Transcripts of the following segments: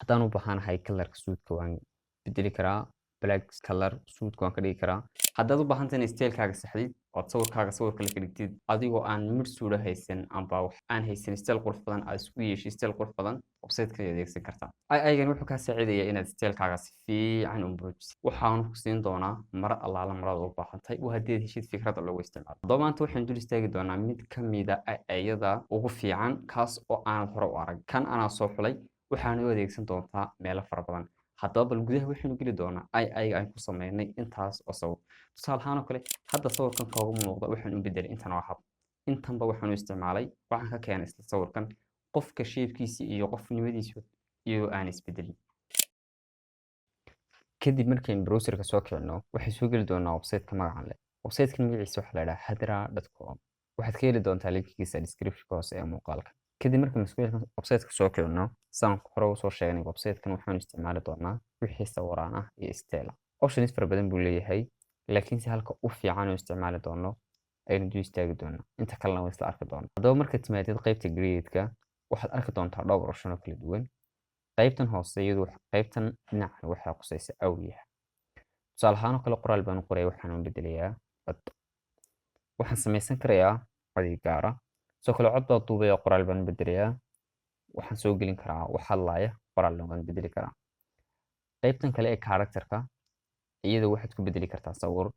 Haddaan u baahanahay colorka suudka, waan bedeli karaa. Black color suudka waan ka dhigi karaa. Haddaad u baahantahay in stylekaaga saxdid ood sawirkaaga sawir kale ka dhigtid, adigoo aan midh suudha haysan amba wax aan haysan, style qurux badan aad isku yeeshid, style qurux badan, website-ka ayaad adeegsan kartaa. AI-gan wuxuu kaa saacidayaa inaad stylekaaga si fiican u muujisid. Waxaanu ku siin doonaa maro allaala marada u baahantahay, waa haddii aad heshid fikradda loogu isticmaalo. Haddaba maanta waxaan dul istaagi doonaa mid ka mida AI-yada ugu fiican, kaas oo aanad hore u arag. Kan anaa soo xulay, waxaana u adeegsan doontaa meelo fara badan. Haddaba bal gudaha waxaynu geli doonaa AI-ga aan ku sameynay intaas oo sawir. Tusaale ahaan oo kale, hadda sawirkan kooga muuqda waxaan u bedelay intan oo hab. Intanba waxaan u isticmaalay, waxaan ka keenay isla sawirkan, qofka shapekiisa iyo qofnimadiisa iyo aan isbedelin. Kadib markayn browserka soo kicino, waxay soo geli doonaa website-ka magacan leh. Website-kan magaciisa waxaa la idhaha hedra.com. Waxaad ka heli doontaa linkigiisa description-ka hoose ee muuqaalka. Kadib marka maskuulka website-ka soo kicino, saan hore usoo sheegnay, website-kan waxaanu isticmaali doonaa wixii sawiraan ah iyo style. Options fara badan buu leeyahay, laakiinse halka u fiican oo isticmaali doono aynu dul istaagi doonaa, inta kalena waa isla arki doonaa. Haddaba markaad timaadid qaybta create-ka, waxaad arki doontaa dhowr option oo kala duwan. Qaybtan hoose iyadu, qaybtan dhinacan waxaa qusaysa awliyaha. Tusaale ahaan oo kale, qoraal baan u qoraya, waxaan u bedelayaa cod. Waxaan samaysan karayaa cod gaara. Sidoo kale cod baa duubaya, qoraal baan u bedelayaa. Waxaan soo gelin karaa wax hadlaaya, qoraalna waan bedeli karaa. Qaybtan kale ee characterka iyada waxaad ku bedeli kartaa sawir,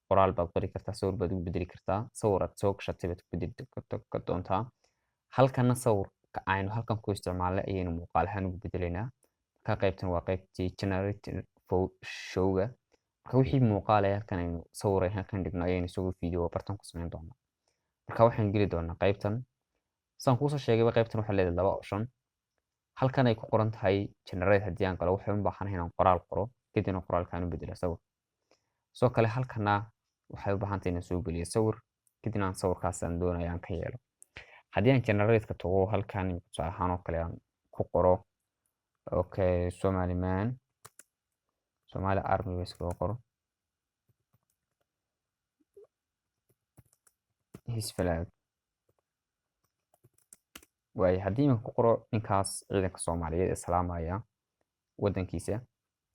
qoraal baad qori kartaa, sawir baad ugu bedeli kartaa, sawir aad soo gashatay baad ku bedeli doontaa. Halkana sawirka aynu halkan ku isticmaalnay ayaynu muuqaal ahaan ugu bedelaynaa. Marka qaybtan waa qaybtii generate showga. Marka wixii muuqaal ee halkan aynu sawir ay halkan dhigno ayaynu isagoo video bartan ku samayn doonaa. Marka waxaan geli doonaa qaybtan. Saan kuusoo sheegayba, qaybtan waxay leedahay laba option. Halkan ay ku qoran tahay generate haddii aan galo, waxay u baahanahay inaan qoraal qoro, kadibna qoraalka aan u bedelo sawir. Sidoo kale halkana waxay u baahan tahay inaan soo geliyo sawir, kadibna aan sawirkaas aan doonayo aan ka yeelo. Haddii aan generate-ka tago, halkan tusaale ahaan oo kale aan ku qoro, okay, Somali man, Somali army ba iskaga qoro, his flag. Waayo, haddii iminka ku qoro ninkaas ciidanka Soomaaliyeed ee salaamaya wadankiisa,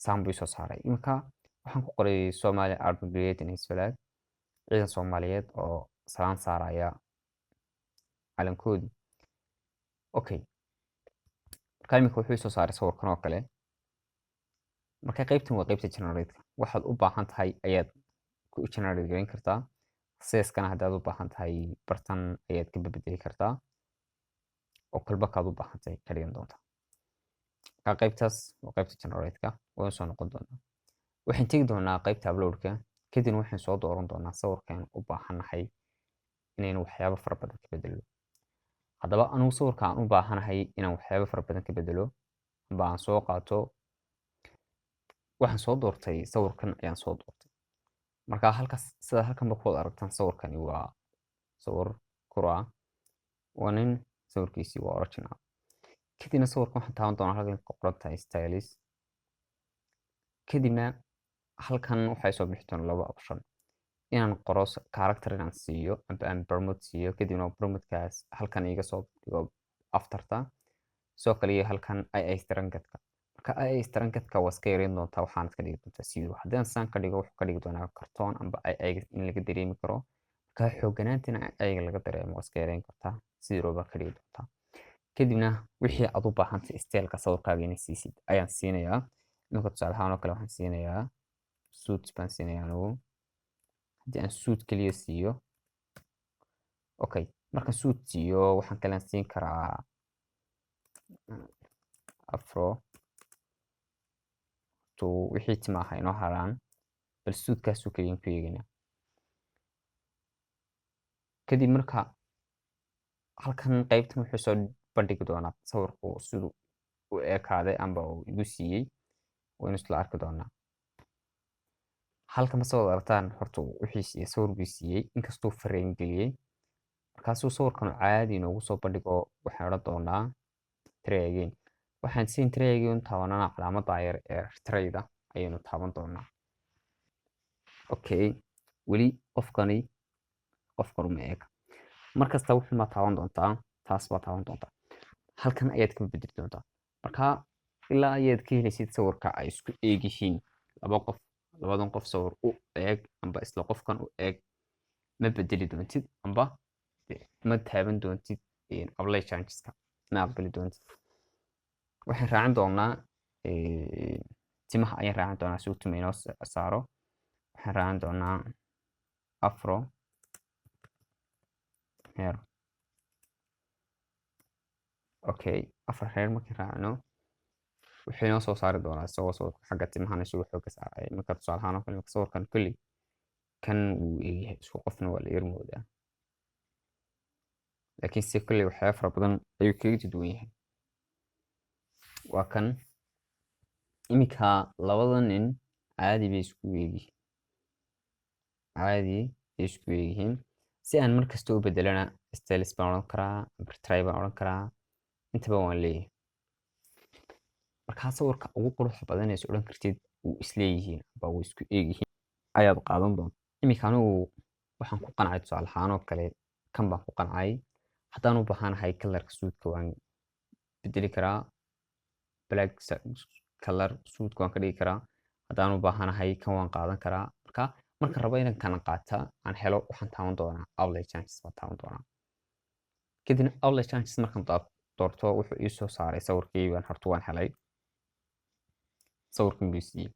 saan buu isoo saaray. Iminka waxaan ku qoray Somali army greeting his flag, ciidan Soomaaliyeed oo salaan saaraya calankoodii. Okay, marka iminka wuxuu isoo saaray sawirkan oo kale. Marka qaybtan waa qaybta generate-ka. Waxaad u baahan tahay ayaad ku generate gareyn kartaa. Size-kana haddaad u baahan tahay, bartan ayaad ka bedeli kartaa oo kolba kaad u baahan tahay ka dhigan doontaa. Marka qaybtaas waa qaybta generate-ka. Waan soo noqon doonaa, waxaan tegi doonaa qaybta upload-ka. Kadibna waxaan soo dooran doonaa sawirkan u baahannahay inaynu waxyaabo fara badan ka bedelo. Haddaba anugu sawirka aan u baahanahay inaan waxyaabo fara badan ka bedelo amba aan soo qaato, waxaan soo doortay sawirkan ayaan soo doortay. Marka halkaas, sida halkanba ku wada aragtaan, sawirkani waa sawir kura, waa nin, sawirkiisii waa original. Kadibna sawirkan waxaan taaban doonaa halkan ku qoran tahay styles. Kadibna halkan waxay soo bixi doona laba option: inaan qoro character, inaan siiyo amba aan prompt siiyo, kadibna promptkaas halkan iga soo dhigo afterta. Sidoo kale iyo halkan AI strength-ka. Marka AI strength-ka waa iska yareyn doontaa, waxaanad ka dhigi doontaa 0. Haddii aan saan ka dhigo, wuxuu ka dhigi doonaa kartoon amba AI in laga dareemi karo. Marka xooganaantina AI laga dareemo waa iska yareyn kartaa, 0 baa ka dhigi doontaa. Kadibna wixii aad u baahantay styleka sawirkaaga inay siisid ayaan siinayaa. Iminka tusaale ahaan oo kale waxaan siinayaa suit baan siinayaa anigu. Haddii aan suit keliya siiyo, okay, markaan suit siiyo, waxaan kalean siin karaa afro to wixii tima aha inoo haraan, bal suitkaasuu keliyan ku eegaynaa. Kadib marka halkan qaybtan wuxuu soo bandhigi doonaa sawirku siduu u ekaaday amba uu igu siiyey. Waynu isla arki doonaa. Halkan ma soo aragtaan? Horta wixii siiyey sawir buu siiyey, inkastuu frame geliyey. Markaasuu sawirkan caadi inoogu soo bandhigo, waxaan odhan doonaa try again. Waxaan siin try again taabanana, calaamadda yar ee tryda ayaynu taaban doonaa. Okay, weli qofkani qofkan uma eega. Markasta wuxuu ma taaban doontaa, taas baa taaban doontaa, halkan ayaad ka bedeli doontaa. Marka Ilaa ayaad ka helaysid sawirka ay isku eeg yihiin laba qof, labadan qof sawir u eeg amba isla qofkan u eeg, ma bedeli doontid amba ma taaban doontid apply changeska, ma aqbali doontid. Waxaan raacin doonaa timaha ayaan raacin doonaa si uu tima inoo saaro. Waxaan raacin doonaa afro hair. Okay, afro hair markaan raacino, wuxuu inoo soo saari doonaa isagoo sawirka xagga timahana isagoo xooga saaraya. Marka tusaale ahaan oo kale, marka sawirkan kulli kan wuu egyahay, isku qofna waa la yar moodaa, laakiin se kolley waxyaaba fara badan ayuu kaga duwan yahay. Waa kan iminka, labada nin caadi bay isku eegyihiin, caadi bay isku eegyihiin. Si aan mar kasta u bedelana, styles baan odhan karaa, try baan odhan karaa, intaba waan leeyahay. Markaa sawirka ugu quruxda badan ee is odhan kartid wuu isleeyihiin amba wuu isku eegyihiin ayaad qaadan doonta. Iminka anigu waxaan ku qancay, tusaale ahaan oo kale, kan baan ku qancay. Haddaan u baahanahay colorka suudka waan bedeli karaa, black color suudka waan ka dhigi karaa. Haddaan u baahanahay kan waan qaadan karaa. Marka markaan rabo inaan kana qaata aan helo, waxaan taaban doonaa apply changes baan taaban doonaa. Kadibna apply changes markaan doorto, wuxuu ii soo saaray sawirkii baan horta waan helay, sawirkan buu siiyey.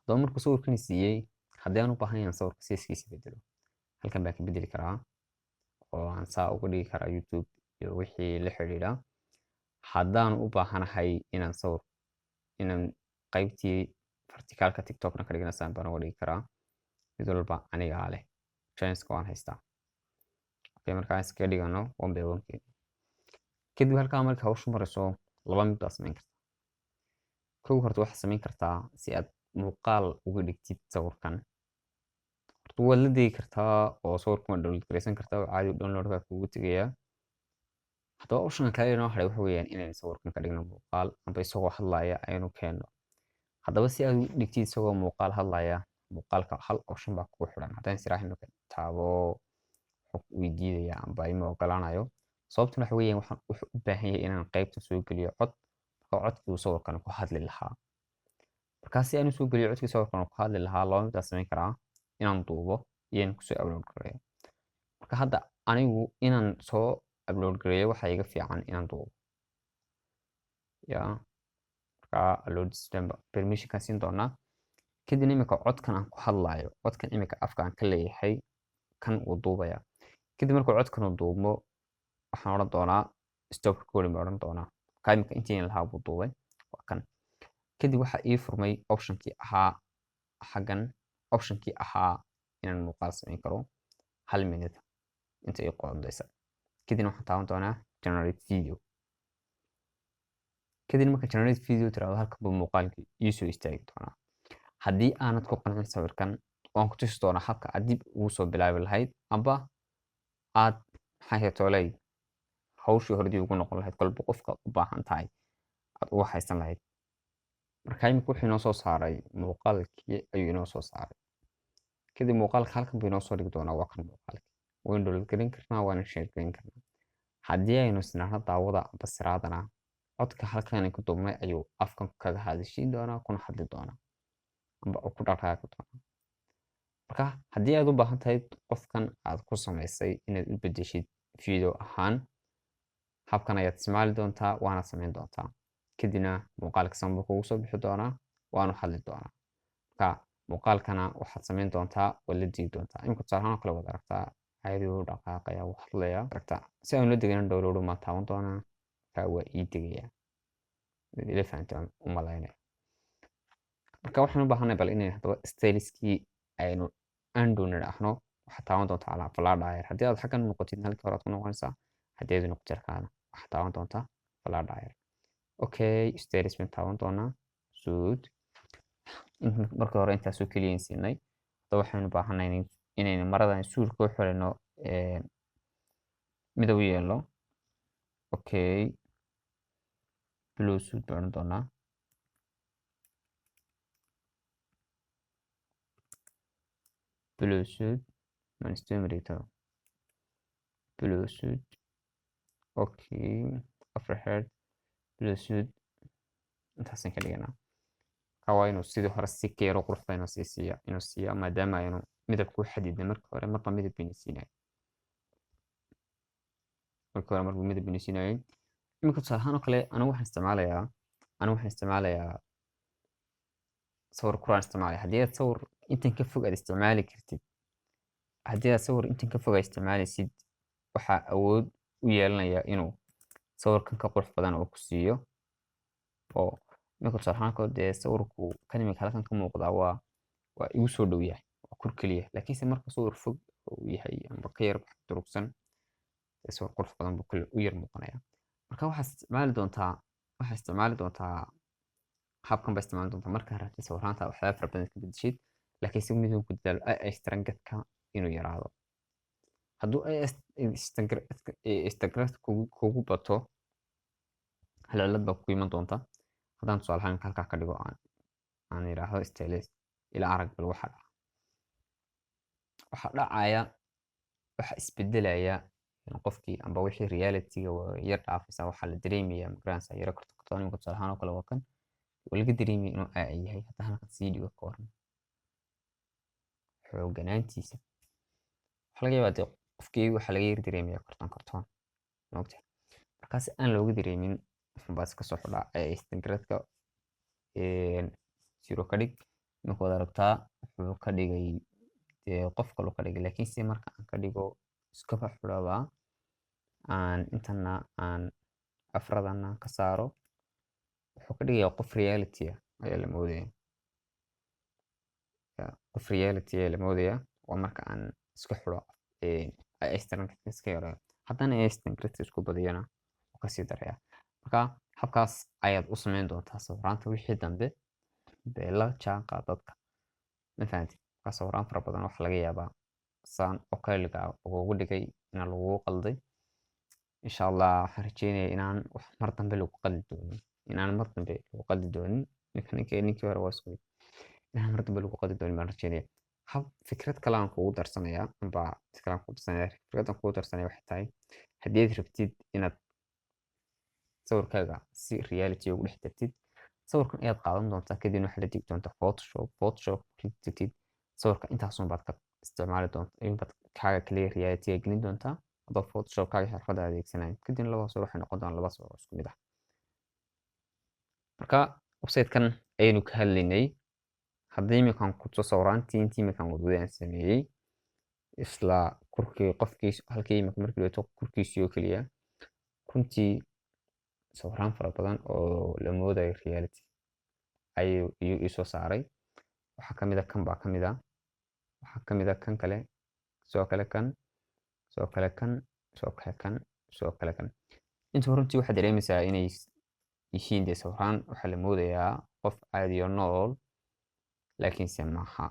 Haddaba markuu sawirkan siiyey, haddii aan u baahan yahay sawirka sizekiisa bedelo, halkan baan ka bedeli karaa oo aan saa uga dhigi karaa YouTube iyo wixii la xidhiidha. Haddaan u baahanahay inaan sawir inaan qaybtii verticalka TikTokna ka dhigana, saan baan uga dhigi karaa. Mid walba anigaa leh, chanceka waan haystaa. Okay, markaan iskaga dhigano one by one. Kadib halkaa marka hawshu marayso, laba mid baa samayn kartaa. Kow, horta waxaad samayn kartaa si aad muuqaal uga dhigtid sawirkan, horta waad la degi kartaa oo sawirkan waad download garaysan kartaa oo caadi downloadka kugu tegayaa. Haddaba option kale inoo hadhay waxa weeyaan inaynu sawirkan ka dhigno muuqaal amba isagoo hadlaya aynu keenno. Haddaba si aad u dhigtid isagoo muuqaal hadlaya, muuqaalka hal option baa kugu xidhan. Haddaan isiraax imika taabo, wuxuu weydiidaya amba ima ogolaanayo. Sababtuna waxa weeyaan waxaan wuxuu u baahan yahay inaan qaybta soo geliyo cod, marka codkii uu sawirkan ku hadli lahaa. Markaa si aan u soo geliyo codkii sawirkan ku hadli lahaa, laba mid baan samayn karaa: inaan duubo iyo inaan kusoo upload gareeyo. Marka hadda anigu inaan soo upload gareeyo waxaa iga fiican inaan duubo ya. Markaa upload system permission siin doonaa. Kadibna imika codkan aan ku hadlayo, codkan imika afka aan ka leeyahay, kan uu duubaya. Kadib markuu codkan uu duubmo, waxaan odhan doonaa stop recording baan odhan doonaa. Markaa imika intiin lahaa buu duubay, waa kan. Kadib waxaa ii furmay optionkii ahaa xaggan, optionkii ahaa inaan muuqaal samayn karo hal minute inta ii qoondaysa. Kadibna waxaan taaban doonaa generate video. Kadib marka generate video tiraahdo, halkan buu muuqaalkii ii soo istaagi doonaa. Haddii aanad ku qancin sawirkan, waan ku tusi doonaa habka aad dib ugu soo bilaabi lahayd amba aad maxay tooley hawshii hore dib ugu noqon lahayd, kolba qofka u baahan tahay aad uga haysan lahayd. Marka imika wuxuu inoo soo saaray muuqaalkii ayuu inoo soo saaray. Kadib muuqaalka halkan buu inoo soo dhigi doonaa. Waa kan muuqaalkii, waynu download garin karnaa, waana share garin karnaa. Haddii aynu isnaahno daawada amba siraadana, codka halkan ku duubnay ayuu afkan kaga hadashiin doonaa, kuna hadli doonaa amba uu ku dhaqaaqi doonaa. Marka haddii aad u baahan tahay qofkan aad ku samaysay inaad u bedeshid video ahaan, habkan ayaad isticmaali doontaa, waana samayn doontaa. Kadibna muuqaalka sanbuu kugu soo bixi doonaa, waanu hadli doonaa. Marka muuqaalkana waxaad samayn doontaa, waad la digi doontaa. Imika tusaale ahaan oo kale, waad aragtaa, caadi wuu dhaqaaqaya, wuu hadlaya, aragtaa. Si aan ula degana, download maan taaban doonaa. Marka waa ii degaya, ila fahamtay u malaynaya. Marka waxaan u baahanay bal inay haddaba styleskii aynu undo nidhaahno. Waxaad taaban doontaa calaa falaadha yar. Haddii aad xaggan noqotid, halkii hore aad ku noqonaysaa. Haddii aad noqotid halkaana, waxaad taaban doontaa falaadha yar. Okay, styles baan taaban doonaa, suud. Marka hore intaasoo keliya siinay. Hadda waxaynu baahanay inaynu maradan suudka u xirino midab u yeelno. Okay, blue suit baan odhan doonaa. Blue suit manstomrito, blue suit. Okay, after head blue suit. Intaasaan ka dhiganaa. Marka waa inuu sidii hore si ka yaro qurux badan inuu sii siiya, inuu siiya, maadaama aynu midabku xadidnay marka hore. Marba midab baynu siinayay marka hore, marba midab baynu siinayay. Iminka tusaale ahaan oo kale, anigu waxaan isticmaalayaa sawir kuraan isticmaalaya. Haddii aad sawir intan ka fog aad isticmaali kartid, haddii aad sawir intan ka fog aad isticmaalaysid, waxaa awood u yeelanaya inuu sawirkan ka qurux badan oo ku siiyo. Oo iminka tusaale ahaan kale, dee sawirku kan iminka halkan ka muuqdaa waa igu soo dhow yahay, waa kur keliya. Laakiinse marka sawir fog uu yahay amba ka yar durugsan, dee sawir qurux badan buu kale u yar muuqanaya. Marka waxaad isticmaali doontaa habkan baa isticmaali doontaa markaa rabtid sawiraanta waxyaaba fara badan ka bedeshid. Laakiin si mid ku dadaalo AI strength-ka inuu yaraado. Hadduu AI strength kugu bato, hal cillad baa ku iman doonta. Haddaan tusaale ahaan halkaa ka dhigo, aan yidhaahdo stylize, ila arag bal waxa dhaca. Waxa dhacaya, waxa isbedelaya qofkii amba wixii reality-ga waa yar dhaafaysa. Waxaa la dareemaya, magaranaysa, yaro karto karto. Imika tusaale ahaan oo kale, waa kan waa laga dareemaya inuu AI yahay. Haddaan halkan sii dhigo, ka waran xooganaantiisa? Waxaa laga yaabaa dee qofkii waxaa laga yar dareemaya kartoon kartoon, maogtahay? Markaas aan looga dareemin, wuxuunbaa iska soo xidhaa AI strength-ka 0 ka dhig. Iminka waad aragtaa, wuxuu ka dhigay dee qof kaluu ka dhigay. Laakiinse marka aan ka dhigo, iskaba xidhaba, aan intana aan afradana ka saaro, wuxuu ka dhigayaa qof reality ah ayaa la moodaya. Qof reality ayaa la moodaya waa marka aan iska xidho AI strength iska yareeyo. Haddana AI strength isku badiyana, wuu kasii daraya. Marka habkaas ayaad u sameyn doontaa sawiraanta wixii dambe bee la jaan qaad dadka, ma fahanti? Marka sawiraan fara badan waxaa laga yaabaa saan oo kale lagugu dhigay inaa lagugu qalday. Insha Allah waxaan rajeynayaa inaan wax mar dambe lagu qaldi doonin, inaan mar dambe lagu qaldi doonin. Ninka ninkii hore waa isku mid. Inaan mar dambe lagu qaldi doonin baan rajeynaya. Hab fikrad kale aan kugu darsanayaa amba mid kale aan kugu darsanaya, fikradan kugu darsanaya waxay tahay: haddii aad rabtid inaad sawirkaaga si reality ugu dhex dartid, sawirkan ayaad qaadan doontaa, kadibna waxaad la degi doontaa Photoshop. Photoshop markaad degtid, sawirka intaasun baad ka isticmaali doontaa, inbaad kaaga kaliya reality gelin doontaa adoo Photoshop kaaga xirfadda adeegsanaya. Kadibna labada sawir waxay noqon doonaan laba sawir oo isku mid ah. Marka website-kan ayaynu ka hadlaynay. Haddii iminkan ku tuso sawiraantii intii iminkan wadwaday aan sameeyey, isla kurkii qofkii halkii iminka markii dhawaato kurkiisii oo keliya, runtii sawiraan fara badan oo la moodayo reality ayuu iyuu ii soo saaray. Waxaa kamid a kan baa kamid a, waxaa kamid a kan kale, sidoo kale kan, sidoo kale kan, sidoo kale kan, sidoo kale kan. Intuu runtii waxaad dareemaysaa inay yihiin dee sawiraan waxaa la moodayaa qof caadi oo nool, laakiinse maaha,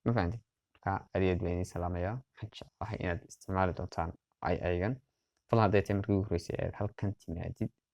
ma fahanti? Marka aad iyo aad baan idin salaamayaa. Waxaan jeclahay inaad isticmaali doontaan AI-gan. Fadlan, hadday tahay markii ugu horreysay aad halkan timaadid.